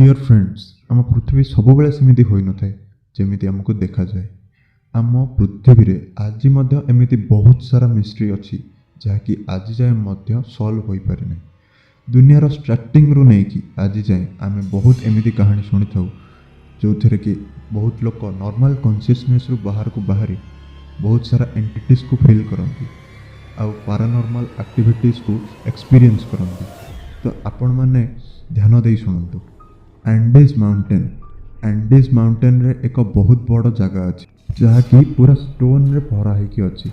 Deer friends, ଆମ ପୃଥିବୀ ସବୁବେଳେ ସେମିତି ହୋଇନଥାଏ ଯେମିତି ଆମକୁ ଦେଖାଯାଏ। ଆମ ପୃଥିବୀରେ ଆଜି ମଧ୍ୟ ଏମିତି ବହୁତ ସାରା ମିଷ୍ଟ୍ରି ଅଛି, ଯାହାକି ଆଜି ଯାଏଁ ମଧ୍ୟ ସଲ୍ଭ ହୋଇପାରିନାହିଁ। ଦୁନିଆର ଷ୍ଟାର୍ଟିଂରୁ ନେଇକି ଆଜି ଯାଏଁ ଆମେ ବହୁତ ଏମିତି କାହାଣୀ ଶୁଣିଥାଉ, ଯେଉଁଥିରେ କି ବହୁତ ଲୋକ ନର୍ମାଲ୍ କନସିୟସନେସ୍ରୁ ବାହାରକୁ ବାହାରି ବହୁତ ସାରା ଏଣ୍ଟିଟିସ୍କୁ ଫିଲ୍ କରନ୍ତି ଆଉ ପାରାନର୍ମାଲ୍ ଆକ୍ଟିଭିଟିସ୍କୁ ଏକ୍ସପିରିଏନ୍ସ କରନ୍ତି। ତ ଆପଣମାନେ ଧ୍ୟାନ ଦେଇ ଶୁଣନ୍ତୁ। Andes mountain. ଆଣ୍ଡିଜ୍ ମାଉଣ୍ଟେନ୍ରେ ଏକ ବହୁତ ବଡ଼ ଜାଗା ଅଛି, ଯାହାକି ପୁରା ଷ୍ଟୋନ୍ରେ ଭରା ହେଇକି ଅଛି,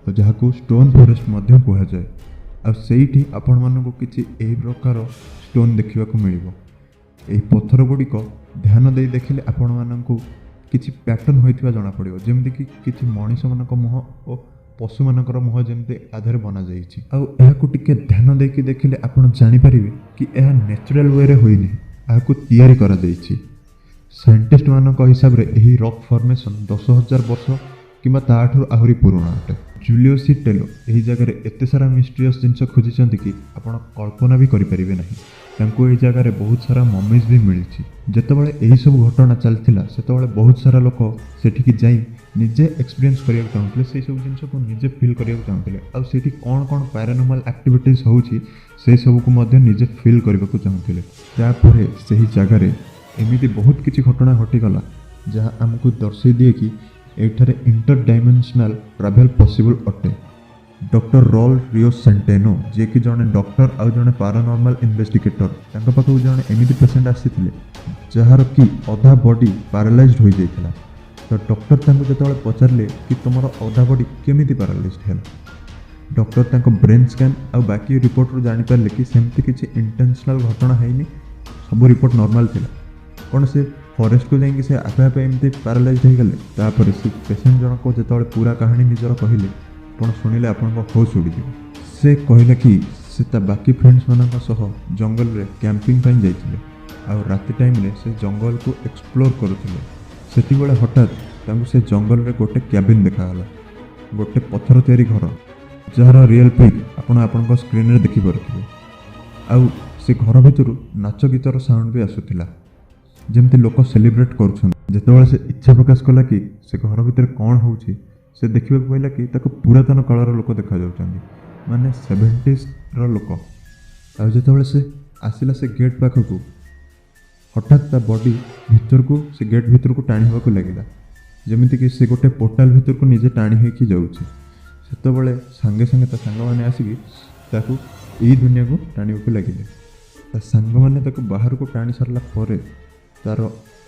ତ ଯାହାକୁ ଷ୍ଟୋନ୍ ଫରେଷ୍ଟ ମଧ୍ୟ କୁହାଯାଏ। ଆଉ ସେଇଠି ଆପଣମାନଙ୍କୁ କିଛି ଏହି ପ୍ରକାର ଷ୍ଟୋନ୍ ଦେଖିବାକୁ ମିଳିବ। ଏହି ପଥର ଗୁଡ଼ିକ ଧ୍ୟାନ ଦେଇ ଦେଖିଲେ ଆପଣମାନଙ୍କୁ କିଛି ପ୍ୟାଟର୍ନ ହୋଇଥିବା ଜଣାପଡ଼ିବ, ଯେମିତିକି କିଛି ମଣିଷମାନଙ୍କ ମୁହଁ ଓ ପଶୁମାନଙ୍କର ମୁହଁ ଯେମିତି ଆଧାରେ ବନାଯାଇଛି। ଆଉ ଏହାକୁ ଟିକେ ଧ୍ୟାନ ଦେଇକି ଦେଖିଲେ ଆପଣ ଜାଣିପାରିବେ କି ଏହା ନ୍ୟାଚୁରାଲ୍ ୱେରେ ହୋଇନି, ଏହାକୁ ତିଆରି କରାଯାଇଛି। ସାଇଣ୍ଟିଷ୍ଟମାନଙ୍କ ହିସାବରେ ଏହି ରକ୍ ଫର୍ମେସନ୍ 10,000 ବର୍ଷ କିମ୍ବା ତାଠାରୁ ଆହୁରି ପୁରୁଣା ଅଟେ। ଜୁଲିଓସି ଟେଲୋ ଏହି ଜାଗାରେ ଏତେ ସାରା ମିଷ୍ଟ୍ରିୟସ୍ ଜିନିଷ ଖୋଜିଛନ୍ତି କି ଆପଣ କଳ୍ପନା ବି କରିପାରିବେ ନାହିଁ। ତାଙ୍କୁ ଏହି ଜାଗାରେ ବହୁତ ସାରା ମମିଜ୍ ବି ମିଳିଛି। ଯେତେବେଳେ ଏହିସବୁ ଘଟଣା ଚାଲିଥିଲା, ସେତେବେଳେ ବହୁତ ସାରା ଲୋକ ସେଠିକି ଯାଇ ନିଜେ ଏକ୍ସପିରିଏନ୍ସ କରିବାକୁ ଚାହୁଁଥିଲେ, ସେଇ ସବୁ ଜିନିଷକୁ ନିଜେ ଫିଲ୍ କରିବାକୁ ଚାହୁଁଥିଲେ ଆଉ ସେଇଠି କ'ଣ କ'ଣ ପାରାନର୍ମାଲ୍ ଆକ୍ଟିଭିଟିଜ୍ ହେଉଛି, ସେସବୁକୁ ମଧ୍ୟ ନିଜେ ଫିଲ୍ କରିବାକୁ ଚାହୁଁଥିଲେ। ତାପରେ ସେହି ଜାଗାରେ ଏମିତି ବହୁତ କିଛି ଘଟଣା ଘଟିଗଲା, ଯାହା ଆମକୁ ଦର୍ଶାଇ ଦିଏ କି ଏଠାରେ ଇଣ୍ଟର ଡାଇମେନ୍ସନାଲ୍ ଟ୍ରାଭେଲ୍ ପସିବଲ୍ ଅଟେ। ଡକ୍ଟର ରଲ୍ ରିଓ ସେଣ୍ଟେନୋ, ଯିଏକି ଜଣେ ଡକ୍ଟର ଆଉ ଜଣେ ପାରାନର୍ମାଲ ଇନଭେଷ୍ଟିଗେଟର, ତାଙ୍କ ପାଖକୁ ଜଣେ ଏମିତି ପେସେଣ୍ଟ ଆସିଥିଲେ ଯାହାର କି ଅଧା ବଡି ପାରାଲାଇଜ୍ଡ ହୋଇଯାଇଥିଲା। ତ ଡକ୍ଟର ତାଙ୍କୁ ଯେତେବେଳେ ପଚାରିଲେ କି ତୁମର ଅଧା ବଡି କେମିତି ପାରାଲାଇଜ୍ଡ ହେଲା, ଡକ୍ଟର ତାଙ୍କ ବ୍ରେନ୍ ସ୍କାନ୍ ଆଉ ବାକି ରିପୋର୍ଟରୁ ଜାଣିପାରିଲେ କି ସେମିତି କିଛି ଇଣ୍ଟେନ୍ସନାଲ୍ ଘଟଣା ହେଇନି, ସବୁ ରିପୋର୍ଟ ନର୍ମାଲ୍ ଥିଲା। କ'ଣ ସେ ଫରେଷ୍ଟକୁ ଯାଇକି ସେ ଆପେ ଆପେ ଏମିତି ପାରାଲାଇଜ୍ଡ ହେଇଗଲେ? ତାପରେ ସେ ପେସେଣ୍ଟ ଜଣକ ଯେତେବେଳେ ପୁରା କାହାଣୀ ନିଜର କହିଲେ, ଆପଣ ଶୁଣିଲେ ଆପଣଙ୍କ ହୋସ୍ ଉଡ଼ିଯିବ। ସେ କହିଲା କି ସେ ତା ବାକି ଫ୍ରେଣ୍ଡସ୍ମାନଙ୍କ ସହ ଜଙ୍ଗଲରେ କ୍ୟାମ୍ପିଂ ପାଇଁ ଯାଇଥିଲେ ଆଉ ରାତି ଟାଇମ୍ରେ ସେ ଜଙ୍ଗଲକୁ ଏକ୍ସପ୍ଲୋର କରୁଥିଲେ। ସେତିକିବେଳେ ହଠାତ୍ ତାଙ୍କୁ ସେ ଜଙ୍ଗଲରେ ଗୋଟେ କ୍ୟାବିନ୍ ଦେଖାଗଲା, ଗୋଟେ ପଥର ତିଆରି ଘର, ଯାହାର ରିଅଲ୍ ପିକ୍ ଆପଣ ଆପଣଙ୍କ ସ୍କ୍ରିନ୍ରେ ଦେଖିପାରୁଥିବେ। ଆଉ ସେ ଘର ଭିତରୁ ନାଚ ଗୀତର ସାଉଣ୍ଡ ବି ଆସୁଥିଲା, ଯେମିତି ଲୋକ ସେଲିବ୍ରେଟ୍ କରୁଛନ୍ତି। ଯେତେବେଳେ ସେ ଇଚ୍ଛା ପ୍ରକାଶ କଲା କି ସେ ଘର ଭିତରେ କ'ଣ ହେଉଛି, ସେ ଦେଖିବାକୁ ପାଇଲା କି ତାକୁ ପୁରାତନ କାଳର ଲୋକ ଦେଖାଯାଉଛନ୍ତି, ମାନେ ସେଭେଣ୍ଟିଜ୍ର ଲୋକ। ଆଉ ଯେତେବେଳେ ସେ ଆସିଲା ସେ ଗେଟ୍ ପାଖକୁ, ହଠାତ୍ ତା ବଡି ଭିତରକୁ, ସେ ଗେଟ୍ ଭିତରକୁ ଟାଣି ହେବାକୁ ଲାଗିଲା, ଯେମିତିକି ସେ ଗୋଟେ ପୋର୍ଟାଲ ଭିତରକୁ ନିଜେ ଟାଣି ହେଇକି ଯାଉଛି। ସେତେବେଳେ ସାଙ୍ଗେ ସାଙ୍ଗେ ତା ସାଙ୍ଗମାନେ ଆସିକି ତାକୁ ଏଇ ଦୁନିଆକୁ ଟାଣିବାକୁ ଲାଗିଲେ। ତା ସାଙ୍ଗମାନେ ତାକୁ ବାହାରକୁ ଟାଣି ସାରିଲା ପରେ ତାର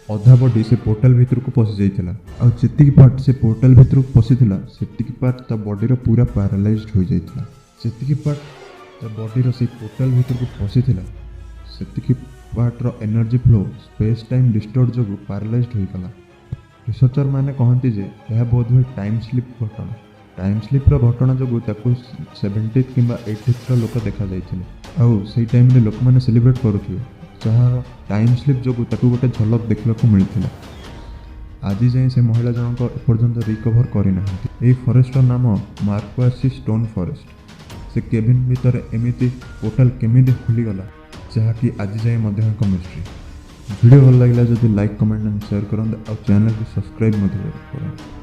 ଅଧା ବଡି ସେ ପୋର୍ଟାଲ ଭିତରକୁ ପଶି ଯାଇଥିଲା ଆଉ ଯେତିକି ପାର୍ଟ ସେ ପୋର୍ଟାଲ ଭିତରକୁ ପଶିଥିଲା, ସେତିକି ପାର୍ଟ ତା ବଡିର ପୁରା ପାରାଲାଇଜ୍ଡ ହୋଇଯାଇଥିଲା। ଯେତିକି ପାର୍ଟ ତା ବଡିର ସେଇ ପୋର୍ଟାଲ ଭିତରକୁ ପଶିଥିଲା, ସେତିକି ପାର୍ଟର energy flow space time distort ଯୋଗୁଁ ପାରାଲାଇଜ୍ଡ ହୋଇଗଲା। ରିସର୍ଚ୍ଚର ମାନେ କହନ୍ତି ଯେ ଏହା ବୋଧହୁଏ ଟାଇମ୍ ସ୍ଲିପ୍ ଘଟଣା। ଟାଇମ୍ ସ୍ଲିପ୍ର ଘଟଣା ଯୋଗୁଁ ତାକୁ ସେଭେଣ୍ଟିଥ୍ କିମ୍ବା ଏଇଟିଥ୍ର ଲୋକ ଦେଖାଯାଇଥିଲେ ଆଉ ସେଇ ଟାଇମ୍ରେ ଲୋକମାନେ ସେଲିବ୍ରେଟ୍ କରୁଥିବେ, ଯାହାର ଟାଇମ୍ ସ୍ଲିପ୍ ଯୋଗୁଁ ତାକୁ ଗୋଟେ ଝଲକ ଦେଖିବାକୁ ମିଳିଥିଲା। ଆଜି ଯାଏଁ ସେ ମହିଳା ଜଣକ ଏପର୍ଯ୍ୟନ୍ତ ରିକଭର କରିନାହାନ୍ତି। ଏହି ଫରେଷ୍ଟର ନାମ ମାର୍କୱାସି ଷ୍ଟୋନ୍ ଫରେଷ୍ଟ। ସେ କେବିନ୍ ଭିତରେ ଏମିତି ପୋର୍ଟାଲ କେମିତି ଖୋଲିଗଲା, ଯାହାକି ଆଜି ଯାଏଁ ମଧ୍ୟ ଏକ ମିଷ୍ଟ୍ରି। ଭିଡ଼ିଓ ଭଲ ଲାଗିଲା ଯଦି ଲାଇକ୍, କମେଣ୍ଟ ଆଣ୍ଡ ସେୟାର କରନ୍ତୁ ଆଉ ଚ୍ୟାନେଲକୁ ସବସ୍କ୍ରାଇବ୍ ମଧ୍ୟ କରନ୍ତୁ।